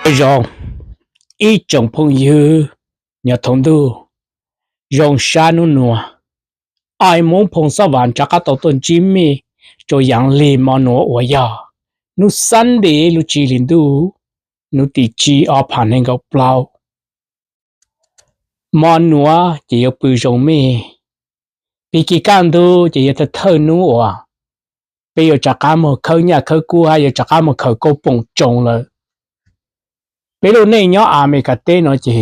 Zoo, ib tsoom phooj ywg, nyob thoob ntuj, zoo sab hnub nuav, Ai Moob Phoo Xab Vas rov qab tau tuaj ntsib mej rua yaav lig mo nuav uas yog hnub Sunday lub tsib hlis ntuj, hnub tim tsib ob phav neeg nkaum plaub. Mo nuav ces yuav pw zoo mej, pig kig kaj ntug ces yog thawj thawj hnub uas peb yuav rov qab moog khawb nyaj khawb kub hab yuav rov qab moog khaws kauj poom tsoo lawm. Peb lub neej nyob Amelikas teb nuav ces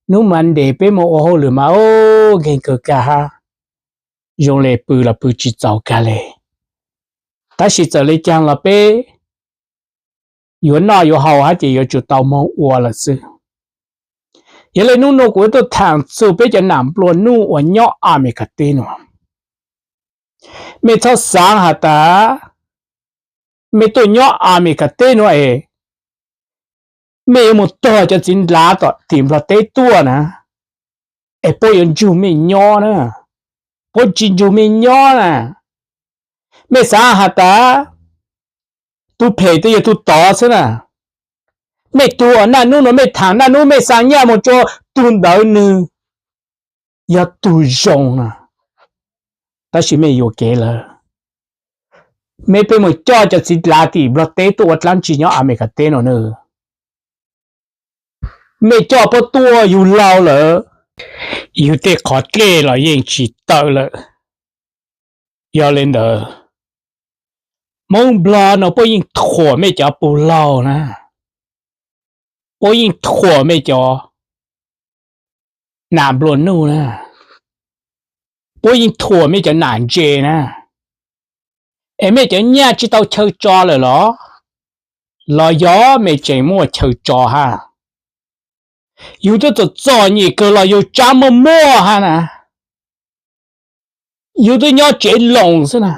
hnub Monday peb moog ua hauj lwm mas ub nkeeg kawg kag hab, zoo le pw los pw tsis txaus kag le. Tab sis txawm le caag los peb yuav noj yuav haus hab ces yuav tsum tau moog ua lawm xwb. Yog le hnub nuav kuv yuav tuaj thaam txug peb cov nam nplua nuj uas nyob Amelikas teb nuav. Mej txhob xaav has tas mej tuaj nyob Amelikas teb nuav es mej yuav moog tog cov txiv ndlav tom tim Nplog teb tuaj na, es puab yuav nrug mej nyob na, puab tsis nrug mej nyob na. Mej xaav has tas tug phem twb yog tug tod xwb na. Mej tug uas naj nub nuav mej thaam naj nub mej xa nyaj moog rua tug ntawd nwg yog tug zoo na. Tab sis mej yuam kev lawm. Mej peb moog coj cov txiv ndlav tim Nplog teb tuaj ua dlaab tsi nyob Amelikas teb nuav na. Mej coj puab tuaj yug laug lawm, yug tej qhov dlej los yeej tsis tawm lawm. Yog le ntawd, Moob Nplog nuav puab yeej thuam mej cov puj laug na, puab yeej thuam mej cov nam nplua nuj na, puab yeej thuam mej cov nam ntse na. Es mej cov nyaj tsis tau chaw tso lawm los? Los yog mej tseem muaj chaw tso hab? Yug twb txom txom nyem kawg los yug tsab muaj muaj hab na. Yug twb nyob tsev loos xwb na,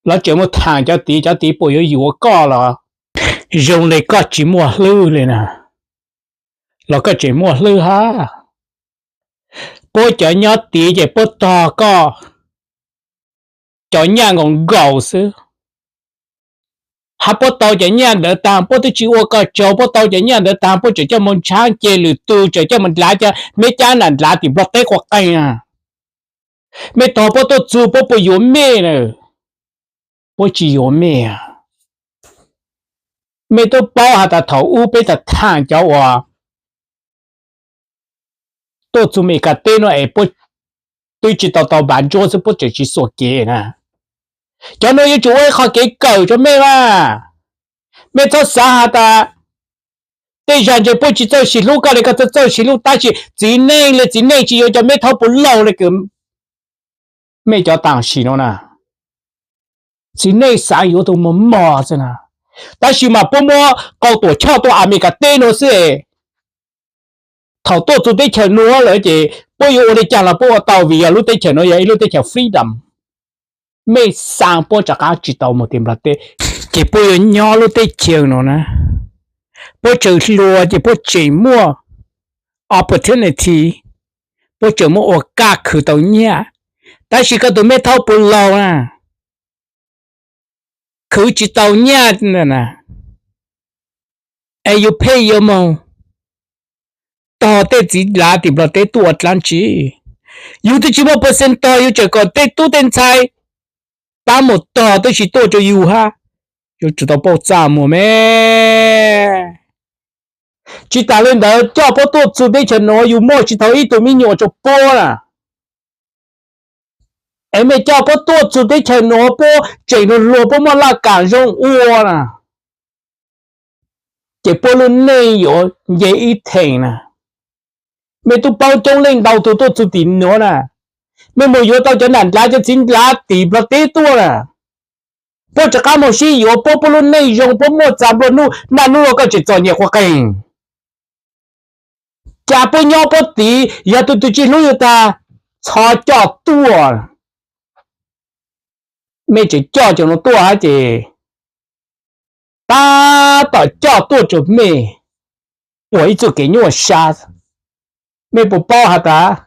los tseem mus thaam cov tid, cov tid puas yuav yuav koj los? Zoo le koj tsis muaj hlwb le na, los koj tseem muaj hlwb hab. Puab cov nyob tid ces puab tog koj cov nyaj nkaus nkaus xwb, hab puab tau cov nyaj ntawd taag puab twb tsis ua koj tsaug, puab tau cov nyaj ntawd taag puab tseem coj mus ntshaab ce lwm tug, tseem coj mus ndlav cov meb cab nam ndlav tim Nplog teb quav qeeg na. Mej tog puab tuaj txug puab puas yuav mej na? Puab tsis yuav mej. Mej twb paub has tas thaum ub peb thaam thaam cov uas tuaj txug Meskas teb nuav es puab twb tsis tau tau npav ntsuab xwb puab tseem tsis xuas kev na. Cov nuav yuav tsum ua ib qho kev kawm rua mej mas. Mej txhob xav has tas tej zag ntse puab tsis txawj sim hlub koj le koj txawj txawj sim hlub, tab sis txiv neej le txiv neej tsis yuav cov meb thaub puv laug le kws mej cov taam sim nuav na. Txiv neej xaav yuav tug mos mos xwb na, tab sis mas puab muab qau tuam choj tuaj Amelikas teb nuav xwb. Thaum tuaj txug teb chaws nuav lawm ces puab yuav ua le caag los puab ua tau vim yog lub teb chaws nuav yog ib lub teb chaws freedom. Mej xaa puab rov qab tsis tau mus tim Nplog teb, ces puab yuav nyob lub teb chaws nuav na, puab tseem hluas ces puab tseem muaj opportunity, puab tseem muaj ua kaj khwv tau nyaj. Tab sis koj tus meb thaub puv laug na, khwv tsis tau nyaj na, es yus pheej yuav moog tog tej txiv lav tim Nplog teb tuaj ua dlaab tsi? Yus twb tsis muaj percent tog, yus tseem kom tej tub tej ntxhais pab mus tog tab sis tuaj rua yus hab. Yuav tsum tau paub txaj muag me. Tsis tas le ntawd coj puab tuaj txug teb chaws nuav yus muaj tsis tau ib tug me nyuam rua puab na. Es mej coj puab tuaj txug teb chaws nuav puab tseem lug hluas puab muaj laj kaam zoo ua na, ces puab lub neej yuav nce ib theem na. Mej tub paub coob leej ntau tug tuaj txug tim nuav na, mej mus yuav tau cov nam ndlav cov txiv ndlav tim Nplog teb tuaj na, puab rov qab moog sib yuav puab, puab lub neej zoo puab muaj txag nplua nuj, naj nub nuav koj tseem txom nyem quas qeeg. Cas puab nyob puab tid, yog tug twg tsis hlub yus tag, txhob coj tuaj. Mej tseem coj cov nuav tuaj hab ces tab tom coj tuaj rua mej ua ib txuj kev nyuaj sab. Mej puas paub has tas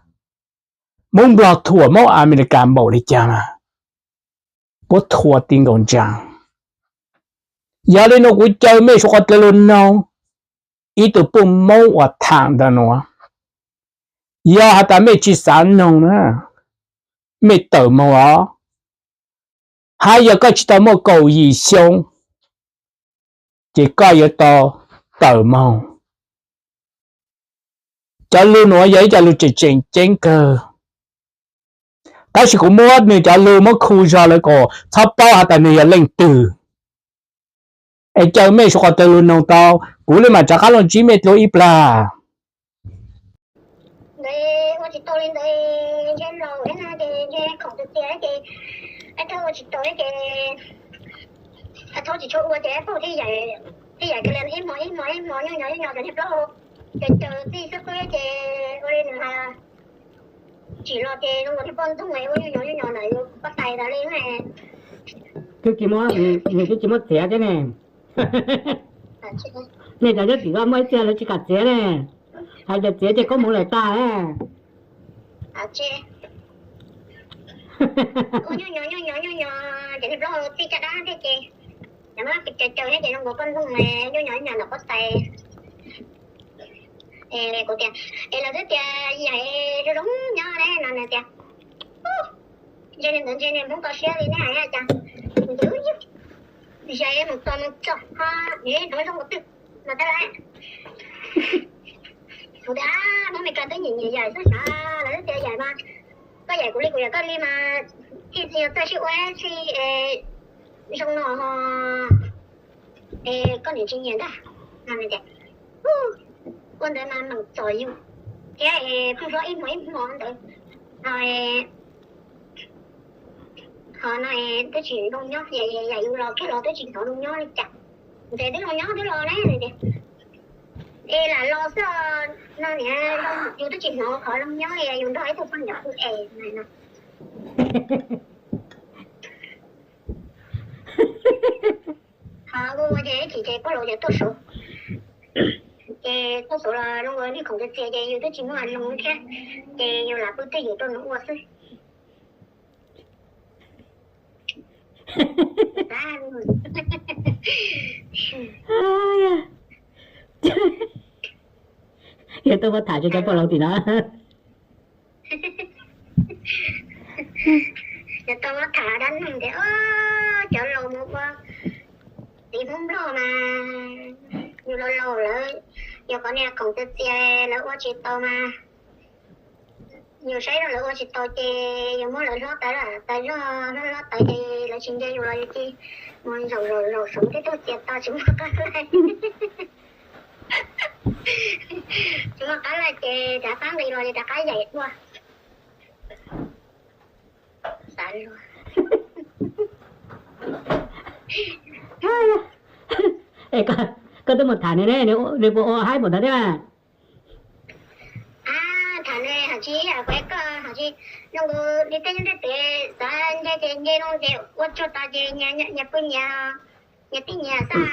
Moob Nplog thuam Moob Amelikas npaum le caag mas? Puab thuam ti nkaus ntsaa. Yog li no kuv caw mej sawv daws los noog ib tug puj Moob uas tham ntawm nuav. Yog has tas mej tsi xav noog na, mej tawm moog os. Hab yog koj tsi tau muaj kaum yim xyoo, ces koj yuav tau tawm moog. Cov lug nuav yog ib co lug tseem tseem ceeb kawg, tab sis kuv muab nwg cov lug muab khu zog lawm kom txhob paub has tas nwg yog leej twg. Es caw mej sawv daws lug noog tau, kuv le maam rov qab lug ntsib mej dlua ib plag. Tsis los ces zoo li poj ntxoog ua nyuj nyom nyuj nyom ntawm yus pob tais tas li. Twb tsis muab, nws twb tsis muab txiav thiab ne. Nej cov nyob tim ko muaj ib txhia lawv tsis kam txiav ne, hais tias txiav ces koob hmoov lawm tag. Ua nyuj nyom nyuj nyom nyuj nyom ces nws plaub hau txij caj dab thiab ces, ces caw caw thiab ces zoo nkaus poj ntxoog nyuj nyom nyuj nyom ntawm pob tais. Kuv tias, es lawv twb tias yaim zoo zoo nyob ne no nws tias, ntse li ntawd ntse li Hmoob txaus siab li ne hais cas, ntxwv yug, yaim mus txog mus txog ho nws hnov zoo ua twg no tab lawm. Kuv tias, Hmoob Mes Kas twb nyiam nyiam yaim xwb xav, lawv twb tias yaim mas, koj yaim kuv li kuv yaim koj li mas, txij txij txawj sib ua txij zoo no ho, es koj niam tsis nyiam ntag. Ua ntawd mas meem txom yus thiab, pheej hlob ib hmo ib hmo ntawd. Ho no twb tsis zoo nyob, yam yus los kiag los twb tsis hnov zoo nyob li cas, ntxim twb zoo nyob twb los ne. Es lam los xwb no niam, yus twb tsis hnov qhov zoo nyob li yus nrog ib tug poj niam pw es no. Ho ua ces ib chim ces poj laus ces tuaj saud, ces tuaj saud los zoo ua nej khoom txias txias ces yus twb tsis muaj zoo thiab, ces yus lam pw twj ywm rau nws ua xwb. Yog tuaj muab tham rau cov poj laus tim no. Yog tuaj muab tham dab neeg tias cov laus mus ua txiv Hmoob Nplog mas yus laus laus lawm, yog qhov niag khoom txias txias lawv ua tsis tau mas, yus saib rau lawv ua tsis tau ces yus muab lawv hlob tawv, tawv zog hlob hlob tawv ces lawv tsis nco yus los yus cia mus zaum zaum zaum saum tib tug txias to tsis muaj qab laij, tsis muaj qab laij ces rov qab nqis los rov qab yaim dua. Koj twb mus tham nws ne, nws puas ua haib npaum ntawd thiab? Tham nws hais tsis yam kuv koj hais tsis, zoo nkaus li tej nyob tej pem xav nce ces nce, no ces ua tsuag tas ces nyias pw nyias, nyias tib nyias xwb.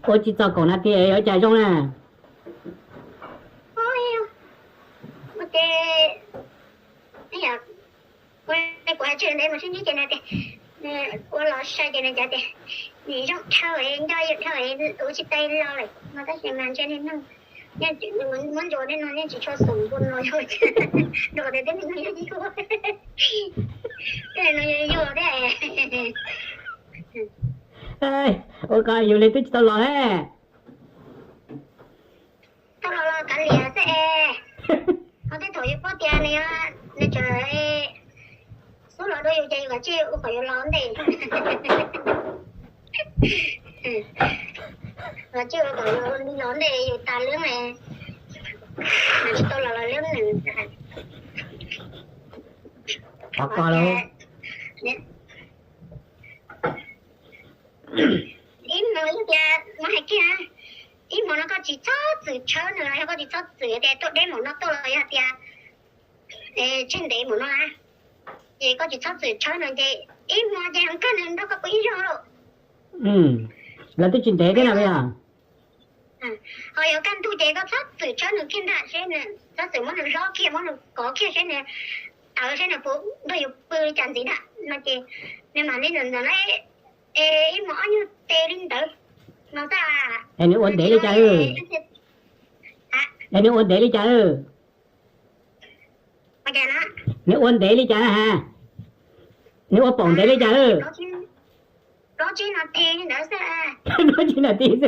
Ua tsis txog kaum nas this yuav cas zoo na. Ua ces kuv hais tsis ntev mus sib ntsib ces nws tias, ua los sai ces nws cav tias, nws zoo dhau, nco yus dhau, ua tsis tau los lawm no tab sis mas ntshe niag neeg, muab ntsuas tej no yeej tsis tshua xum npua no, nrog tias tej neeg no yog yuag, tej no yog yuag thiab. Ua ko yus li twb tsis tau los thiab. Tau los los kav liam xwb es, ho tej thaum yus paub tias nws, nws tseem xub los dua yus ces yus kav tsij ua kom yus los ntej. Kav tsij ua kom yus los ntej yus tas lub, nws tsis tau los los lub nws. Ib hmo ib tias no hais kiag, ib hmo no koj tsis txhob txwm tshawb nws los yog koj tsis txhob txwm tias tuaj deb npaum no tuaj los yog tias tseg ntev npaum no, ces koj tsis txhob txwm tshawb nws ces ib hmo ces kawg nws nrog koj pw ib zaug lauj. Lawv twb tsis ntev thiab na yog. Ho yog kaj ntug ces koj txhob txwm tshawb nws kiag ntag seb, txhob txwm muab nws hlob kiag muab nws kov kiag seb nws, tawv seb nws puas nrog yus pw li cas ntxiv ntag no ces nws mam li ntawm ntawm na, Es ib hmos ob nyuag tes li ntawd no xwb. Es nws ua ntev li cas? Es nws ua ntev li cas? Nws ua ntev li cas ha? Nws ua paum ntev li cas? Plaub tsib nas this li ntawd xwb. Plaub tsib nas this xwb.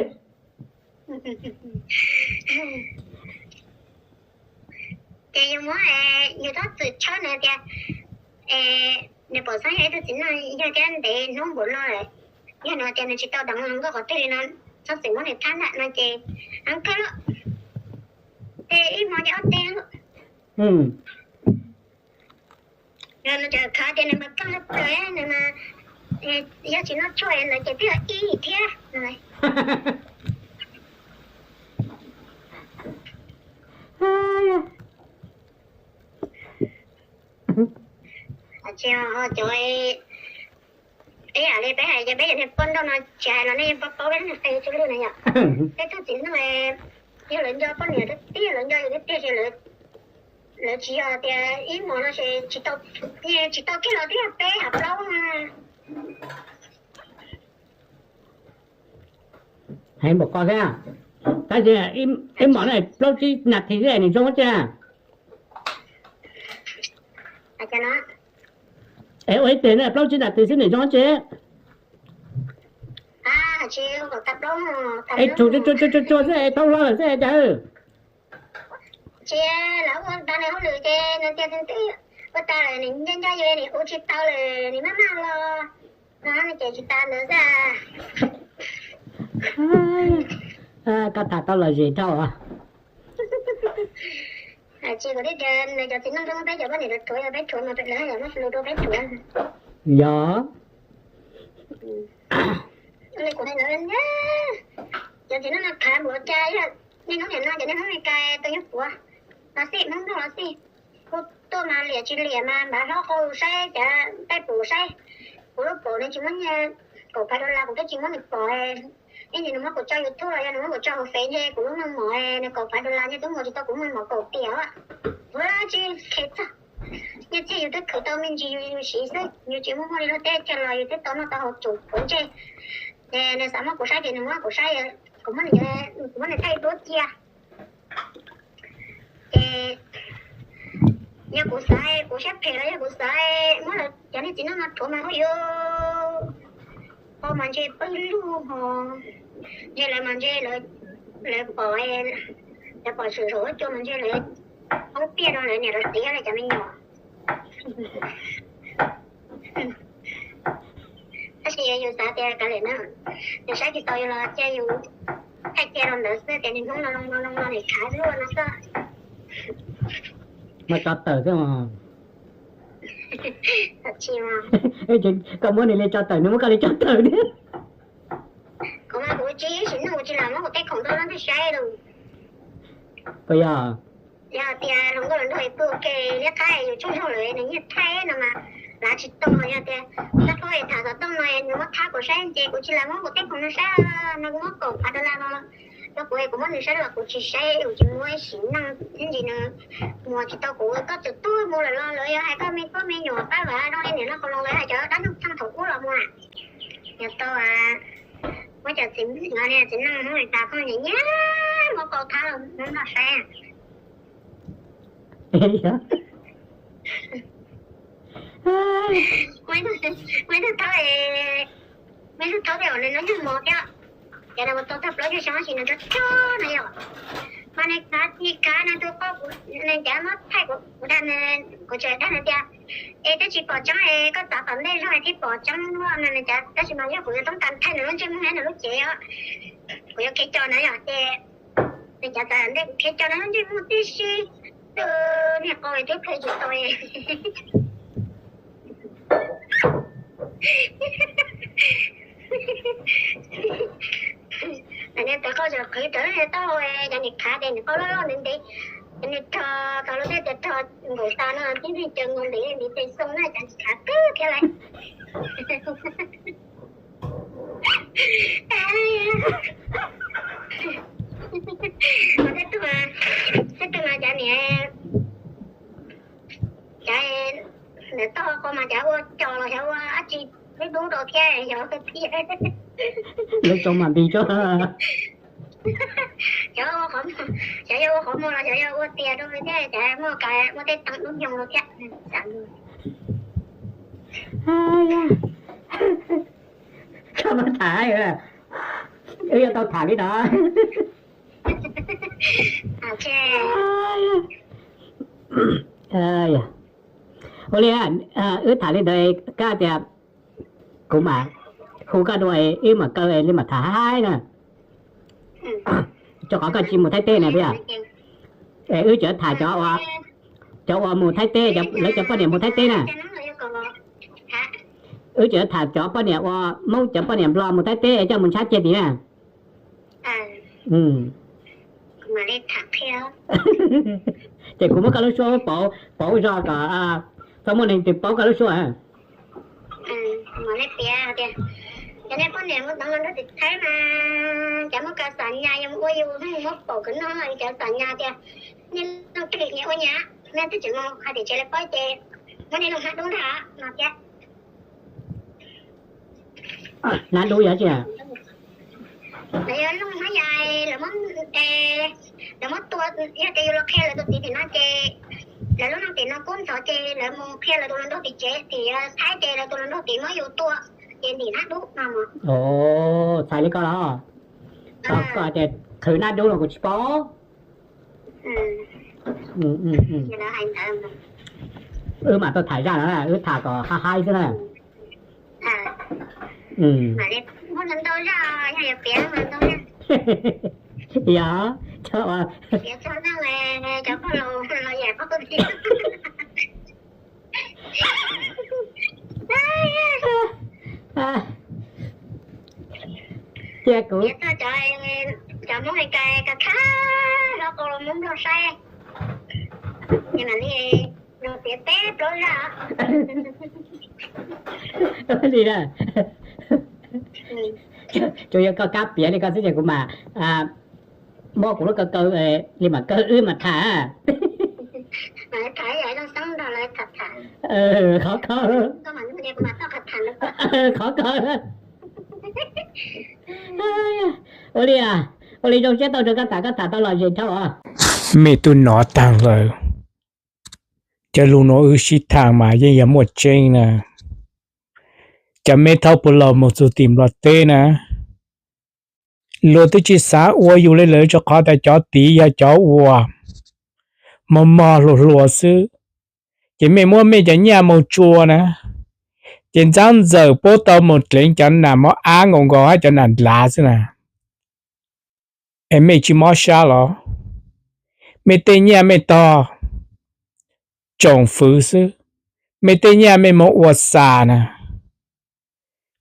Ces yus muab, yus tab txwm tshawb nws tias, nws pom xeeb yog ib tug txiv neej yog thiab ntev hnub npaum no lawm, yog nws tias nws tsis tau deev hluas nkauj qhov twg li no, txhob txwm muab nws thab ntag no ces, kawg lawm, ces ib hmo ces ob teg. Yog nws tseem khav tias nws mas kawg plaws nws mas, yog tsis noj tshuaj ntawd ces twb yog ib thiab. Tsis, cov, ib yam li peb hais, yog peb yog niag poj nrauj no tsis hais los nej yeej paub paub peb niag qe tsuj lwj na yom. Peb tug txiv neej, yog lawv nco poj niam tiag tiag, lawv nco yus tiag tiag ces lawv tsis yog tias ib hmos no ces tsis tau, tsis tau kiag los twb yog peb hab plaub na. Heev npaum ko thiab. Tab sis ib hmos no plaub tsib nas this xwb nws zoo tsi. Es ua ib teg no plaub tsib nas this xwb nws zoo tsi. Es tsuag tsuag tsuag xwb es tau hlo lawm xwb cas. Tsis, lawv ua ntawd nws hauj lwm ces nws tias nws twb ua tas lawm, nws nco nco yus, nws ua tsis tau lawm, nws maj maj los no ces tsis tas ntawd xwb. Koj tham tau lom zem dhau. Tsis, kuv thiaj tias nws cov txiv neej rau peb cov poj niam rau rhuav, yog peb rhuav mas lawv yog muab lus rau peb rhuav. Yog. Li kuv hais ntawd, cov txiv neej no khav npaum cas, niaj hnub niam no cov niaj hnub Meskas tus nyuag puav los xij, Hmoob Nplog los xij, kuv tuaj mas liam tsis liam mas npaj hlob qau saib, cav nqaij pum saib, kuv lub paum nws tsis muab nyiaj kaum phav dollar kuv twb tsis muab nws pom. Ib ntsis nws muab kuv tso YouTube los yog nws muab kuv tso hauv Fev ntshe kuv lub neej mom nws kaum phav dollar nyiaj twb muag tsis tau kuv muaj mom kaum tiam. Ua tsis kheev txog, nyiaj txiag yus twb khwv tau me ntsis yus siv xwb, yus tsis muaj muaj li luag teb chaws los yus twb tau noj tau haus tsum puav ntsej. Ces nws xav muab kuv saib ces nws muab kuv saib, kuv muab nws, kuv muab nws thaij duab cia. Ces yog kuv xav, kuv siab phem los yog kuv xav muab lawv cov niag txiv neej no rhuav mas ua yuav qau mas ntshe pawg lug ho, ntshe lawv mas ntshe lawv pom, lawv pom swm zaum huab cua mas ntshe lawv poob piaj rau lawv niam lawv txiv li cov me nyuam. Tab sis yus xav tias kav liam na, nws saib tsis tau yus los cia yus thaij cia rau ntawd xwb tias niag Hmoob no zoo no zoo no nim khav luaj no xwb. Muab tso tawm xwb. Koj muab nws li tso tawm nws muab koj li tso tawm thiab. Kuv mas kuv tsis, sim neej kuv tsis lam muab kuv tej khoom rau leej twg saib lauj. Puas yog? Yog tias hluas nkauj hluas nraug pw ua ke liab qab yus tsaug zog lawm nws nyiag thaij no mas lav tsis tau. Yog tias tag koj tham xov tooj no nws muab thab kuv saib ces kuv tsis lam muab kuv tej khoom no saib, nws muab kaum phav dollar no rau kuv, kuv muab nws saib los kuv tsis saib, kuv tsis muab sim neej thiab ntsis nws muag tsis tau kuv. Koj txawm tuag mus lawm los lawv yuav hais koj me tub me nyuam pab lawv zoo li niam no qhov los lawv hais cov dab neeg thaum ub los mus. Yog tau muab cov txiv, txiv neej Hmoob Meskas phooj ywg nyiam muab qau thab los noj saib. Muaj ib tug thaub, muaj ib tug thaub tias nws nyob nyuag mov thiab, ces nws mus tau tag plaub caug xyoo tab sis nws cog cog no yom. Mas nws khav, nws khav nws tus qau, nws cav muab thaij kuv, kuv dag, kuv tseem dag nws tias, es twb tsis pom tseeb es koj txav tom ntej zog thiaj pom tseeb no nws cav, tab sis mas yog kuv yuav toob kas thaij nws lub ntsej muag thiab nws lub cev os, kuv yuav khiav co nws yom ces nws cav txav tom ntej kuv khiav co nws lub ntsej muag tib si, tus niag qau twb plhws tsis tau. Niag tus qau tseem qhwv rawv niag taub hau, cov niag khav ces niag qau loj loj ntev ntev, ces niag rho tau lub teb tias rho nkaum tas no tib neeg caws nkaus ntev ntev tes xoo na, cov niag khav kawg thiab lawm. Tej tug mas, tej tug mas cov niag, cov niag taub hau qau mas cov ua cos los xyov ua dab tsi, lub dub thiab, yog ua tiag. Lub tsoo mas nti tso. Xyov ua qhov, xyov yog ua qhov muag los xyov yog ua tiag rau thiab, cas muaj ka muaj tej teev dub nyoog rau thiab. Txhob muab tham, wb yuav tau tham li no. Ua li, wb tham li ntawd kab tias kuv mam hu koj dua, wb mam kaw li mam tham haib na. Rau qhov koj tsis mus Thaib teb na, puas yog? Es wb tseem tham cov, cov uas mus Thaib teb, lawv cov poj niam mus Thaib teb na. Wb tseem tham cov poj niam uas Hmoob cov poj niam Nplog mus Thaib teb es coj mus ntshaib ceg tim na. Ces kuv muab koj lub suab pauv pauv zog kom txhob muaj neeg twg paub koj lub suab. Cov nej poj niam mus tov los nrog tim Thaib mas, cov muab kaw xam nyas yog mus ua yus, muab pom kwv noj cov xam nyas tias nej leej twg nyiam ua nyias, nej twb tseem mus hais tias tsev lawv paub ces muab nej looj hnab dub ntag no thiab. Hnab dub yog tsi? Lawv yog looj hnab yais, lawv muab, lawv muab tua, yog tias yus los qhia lawv tus txiv tim no ces lawv lub neej tim no kub ntxhov ces lawv mus qhia lawv tus hluas nraug tim tsev tim Thaib ces lawv tus hluas nraug tim muab yus tua ces ntim hnab dub no. Txhais li ko los? Koj tias qhwv hnab dub los kuv tsis paub. Wb mam tau tham zaj no, wb tham kom haib haib xwb na. Yog, cia kuv, cov Hmoob Meskas khab khab hlo qau los muab Nplog saib, li Nplog piav peb plaub zaj. Li na, tsuas yog koj kab piav li ko xwb ces kuv mam muab kuv lub kaw kaw li mam kaw wb mam tham. Qhov ko, qhov ko. Ua li, ua li zoo siab tau nrog koj tham, koj tham tau lom zem dhau os. Mej tub nov taag lawm, cov lug nuav wb sib thaam mas yeej yog muaj tseeb na. Cov meb thaub puv laug moog txug tim Nplog teb na, luag twb tsis xaav ua yus le lawm rua qhov tas cov tid yog cov uas mog mog hluas hluas xwb. Ces mej muab mej cov nyaj moog tsua na, ces ntxaab ntxawm puab tau moog dleev cov nam mov ab nkaus nkaus hab cov nam ndlav xwb na. Es mej tsis mob sab los? Mej tej nyaj mej tog tsoom fwv xwb, mej tej nyaj mej moog ua xas na,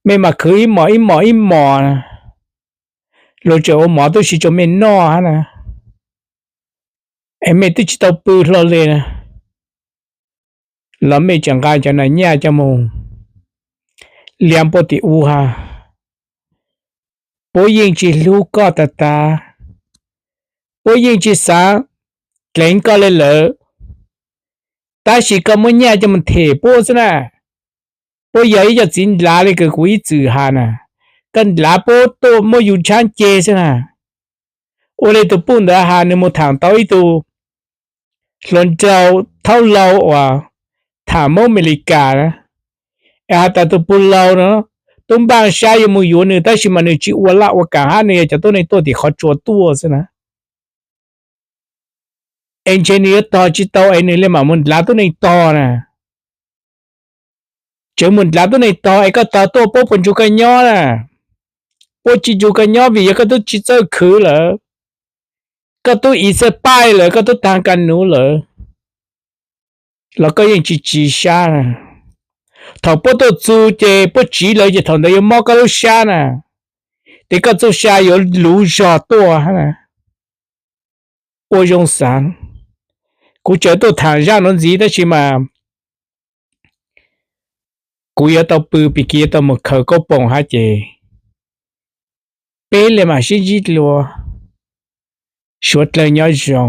mej mas khwv ib mos ib mos ib mos na, luag tseem ua mov tub si rua mej noj hab na. Es mej twb tsis tau pw hlo le na, los mej tseem nqa cov nam nyaj coj moog liab puab tim ub hab. Puab yeej tsis hlub koj tag tag, puab yeej tsis xaav dleev koj le lawm, tab sis koj muab nyaj coj moog them puab xwb na. Puab yog ib co txiv ndlav le kws kuv ib txwm has na, koj ndlav puab tuaj muab yus ntshaab ceg xwb na. Ua le tug puj ntawd has, nwg moog thaam tau ib tug hluas nraug thaub laug uas thaam Moob Amelikas na, es has tas tug puj laug no tub npaaj sab yuav moog yuav nwg, tab sis mas nwg tsis ua laj ua kaam hab, nwg yog cov tuab neeg tuaj tim qhov tsua tuaj xwb na. Es ntshe nwg yuav tog tsis tau es nwg le maam moog ndlav tuab neeg tog na. Tseem moog ndlav tuab neeg tog es koj tog tuaj puab puas nrug koj nyob na? Puab tsis nrug koj nyob vim yog koj tub tsis txawj khwv lawm, koj tub ib txhaj paib lawm, koj tub taag kaj nuv lawm, los koj yeej tsis tsiv sab na. Thaum puab tuaj txug ces puab tsiv lawm ces thaum ntawd yuav mob koj lub sab na, ces koj txuj sa yuav luv zog tuaj hab na. Ua zoo xaav, kuv tseem tuaj thaam zaj nuav ntxiv tab sis mas kuv yuav tau pw pig kig yuav tau moog khaws kaub poom hab ces peb le maam sib ntsib dlua. Suav dlawg nyob zoo.